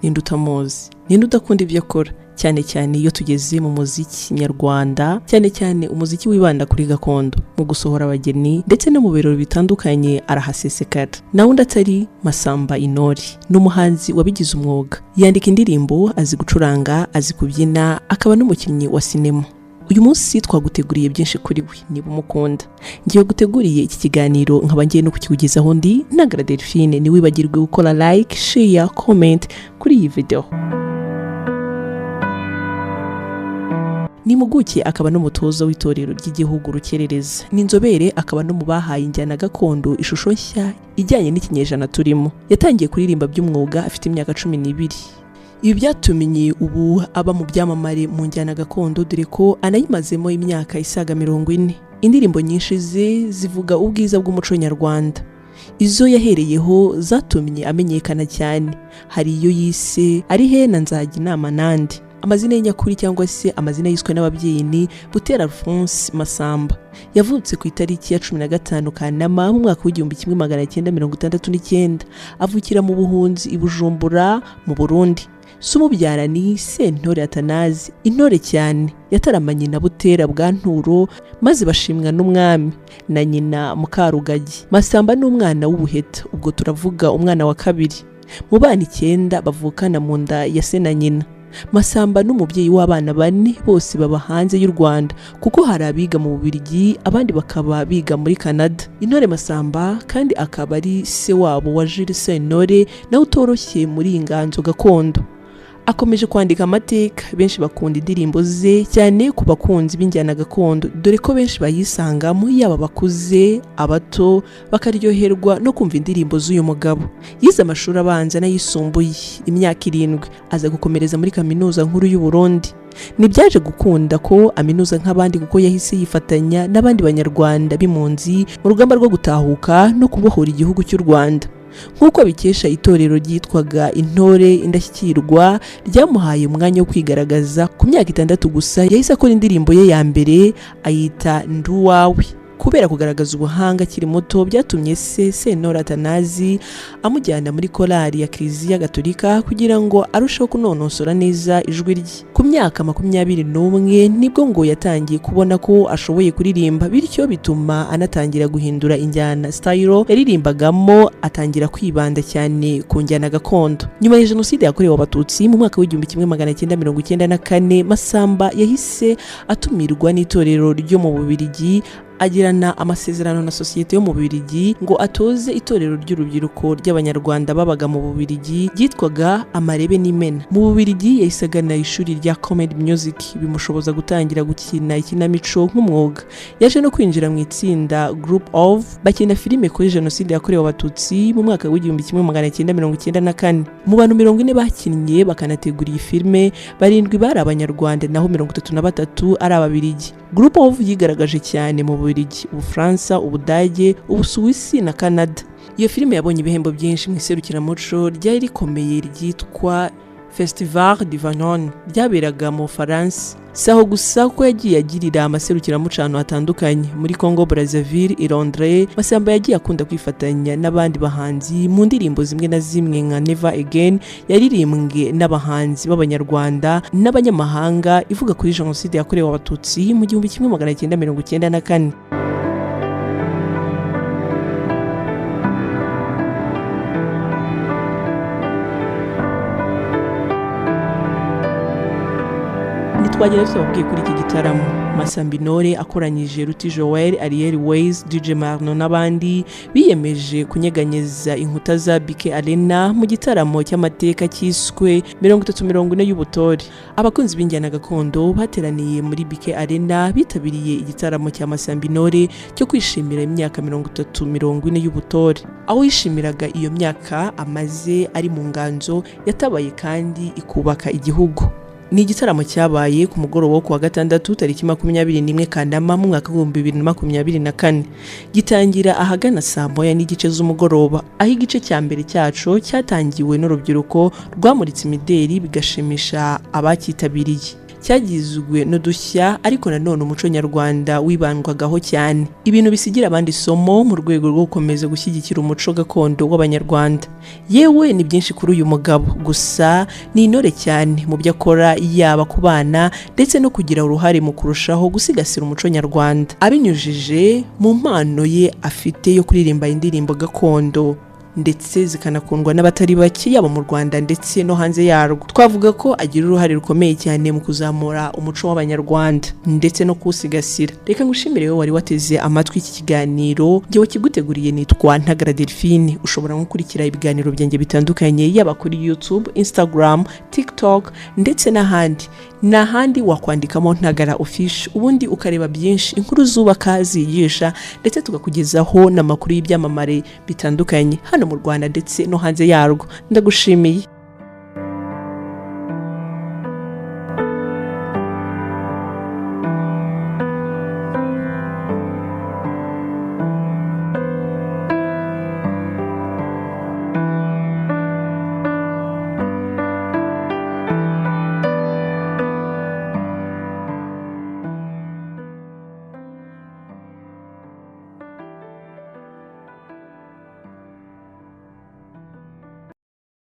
Ninde utamuzi? Ninde udakunda ibyo akora? Cyane cyane iyo tugeze mu muziki nyarwanda, cyane cyane umuziki wibanda kuri gakondo, mu gusohora abageni ndetse no mu birori bitandukanye arahasesekara. Nawe undi atari Masamba Intore ni umuhanzi wabigize umwuga. Yandika indirimbo, azi gucuranga, azi kubyina, akaba n'umukinnyi wa sinema. Uyu munsi twaguteguriye byinshi kuri we. Niba umukunda, ngiye guteguriye iki kiganiro, nkaba ngiye no kukikugezaho ndi Ntagara Delphine. Ntiwibagirwe gukora like, share, comment kuri iyi video. Ni impuguke akaba n'umutoza w'itorero ry'igihugu Rukerereza. Ni inzobere akaba no mu bahaye injyana gakondo ishusho nshya ijyanye n'ikinyejana turimo. Yatangiye kuririmba by'umwuga afite imyaka 12. Ibi byatumye ubu aba mu byamamare mu njyana gakondo, dore ko anayimazemo imyaka isaga 40. Indirimbo nyinshi ze zivuga ubwiza bw'umuco nyarwanda. Izo yahereyeho zatumye amenyekana cyane hari iyo yise "Ari he" na "Nzajya inama nandi". Amazina ye nyakuri cyangwa se amazina yiswe n'ababyeyi ni Butera Alphonse Masamba. Yavutse ku itariki ya 15 Kanama mu mwaka w'1969, avukira mu buhunzi i Bujumbura mu Burundi. Se umubyara ni Sentore Atanazi, intore cyane yataramanye na Butera bwa Nturo maze bashimwa n'umwami, na nyina Mukarugagi. Masamba ni umwana w'ubuheta, ubwo turavuga umwana wa kabiri mu bana icyenda bavukana mu nda ya se na nyina. Masamba n'umubyeyi w'abana bane, bose baba hanze y'u Rwanda, kuko hari abiga mu Bubiligi, abandi bakaba biga muri Canada. Intore Masamba kandi akaba ari se wabo wa Jules Sentore, nawe utoroshye muri iyi nganzo gakondo. Akomeje kwandika amateka, benshi bakunda indirimbo ze cyane ku bakunzi b'injyana gakondo, dore ko benshi bayisangamo, yaba abakuze, abato, bakaryoherwa no kumva indirimbo z'uyu mugabo. Yize amashuri abanza n'ayisumbuye imyaka 7, aza gukomereza muri Kaminuza Nkuru y'u Burundi. Ntibyaje gukunda ko aminuza nk'abandi, kuko yahise yifatanya n'abandi Banyarwanda b'impunzi mu rugamba rwo gutahuka no kubohora igihugu cy'u Rwanda, nk'uko abikesha itorero ryitwaga Intore Indashyikirwa ryamuhaye umwanya wo kwigaragaza. Ku myaka 6 gusa yahise akora indirimbo ye ya mbere, ayita "Nduwawe". Kubera kugaragaza ubuhanga akiri muto, byatumye se Sentore Atanazi amujyana muri korali ya Kiliziya Gatolika kugira ngo arusheho kunonosora neza ijwi rye. Ku myaka 21 nibwo ngo yatangiye kubona ko ashoboye kuririmba, bityo bituma anatangira guhindura injyana, style yaririmbagamo, atangira kwibanda cyane ku njyana gakondo. Nyuma ya Jenoside yakorewe Abatutsi mu mwaka w'1994, Masamba yahise atumirwa n'itorero ryo mu Bubiligi, agirana amasezerano na sosiyete yo mu Bubiligi ngo atoze itorero ry'urubyiruko ry'Abanyarwanda babaga mu Bubiligi ryitwaga Amarebe n'Imena. Mu Bubiligi yahise agana ishuri rya Comedy Music, bimushoboza gutangira gukina ikinamico nk'umwuga. Yaje no kwinjira mu itsinda Group of, bakina filime kuri Jenoside yakorewe Abatutsi mu mwaka w'1994. Mu bantu 40 bakinnye bakanategura iyi filime, barindwi bari Abanyarwanda naho 33 ari Ababiligi. Group of yigaragaje cyane mu Bubiligi, Ubufaransa, Ubudage, Ubusuwisi na Canada. Iyo filime yabonye ibihembo byinshi mu iserukiramuco ryari rikomeye ryitwa Festival d'Avignon ryaberaga mu Bufaransa. Si aho gusa, kuko yagiye agirira amaserukiramuco ahantu hatandukanye, muri Congo Brazzaville, i Londres. Masamba yagiye akunda kwifatanya n'abandi bahanzi mu ndirimbo zimwe na zimwe nka "Never Again" yaririmbwe n'abahanzi b'Abanyarwanda n'abanyamahanga, ivuga kuri Jenoside yakorewe Abatutsi mu 1994. Ntitwagira tubabwiye kuri iki gitaramo Masamba Intore akoranyije Ruti Joel, Ariel Wayz, DJ Marno n'abandi, biyemeje kunyeganyeza inkuta za BK Arena mu gitaramo cy'amateka cyiswe 30 40 y'ubutore. Abakunzi b'injyana gakondo bateraniye muri BK Arena bitabiriye igitaramo cya Masamba Intore cyo kwishimira imyaka 30 40 y'ubutore, aho yishimiraga iyo myaka amaze ari mu nganzo yatabaye kandi ikubaka igihugu. Ni igitaramo cyabaye ku mugoroba wo kuwa gatandatu tariki 21 Kanama mu mwaka w'2024, gitangira ahagana saa 1:30 z'umugoroba, aho igice cya mbere cyaco cyatangiwe n'urubyiruko rwamuritse imideri, bigashimisha abacyitabiriye. Cyagizwe n'udushya, ariko nanone umuco nyarwanda wibandwagaho cyane, ibintu bisigira abandi isomo mu rwego rwo gukomeza gushyigikira umuco gakondo w'Abanyarwanda. Yewe, ni byinshi kuri uyu mugabo, gusa ni intore cyane mu byo akora, yaba ku bana ndetse no kugira uruhare mu kurushaho gusigasira umuco nyarwanda abinyujije mu mpano ye afite yo kuririmba indirimbo gakondo, ndetse zikanakundwa n'abatari bake, yaba mu Rwanda ndetse no hanze yarwo. Twavuga ko agira uruhare rukomeye cyane mu kuzamura umuco w'Abanyarwanda ndetse no kuwusigasira. Reka ngushimire wowe wari wateze amatwi iki kiganiro. Njyewe kiguteguriye nitwa Ntagara Delphine. Ushobora gukurikira ibiganiro byanjye bitandukanye, yaba kuri YouTube, Instagram, TikTok ndetse n'ahandi n'ahandi. Wakwandikamo Ntagara Official, ubundi ukareba byinshi, inkuru zubaka, zigisha, ndetse tukakugezaho n'amakuru y'ibyamamare bitandukanye hano mu Rwanda ndetse no hanze yarwo. Ndagushimiye.